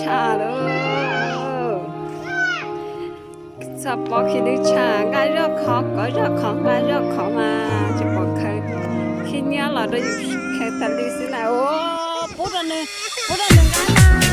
Tshaj lawm. Txog pom khib nws tshaj nqa zoj khov, kov zoj khov, nqa zoj khov mas tsis pom khaws khib nyiab los rau yus khaws tas li xwb na. Ua, pub rau nws, pub rau nws nqa na.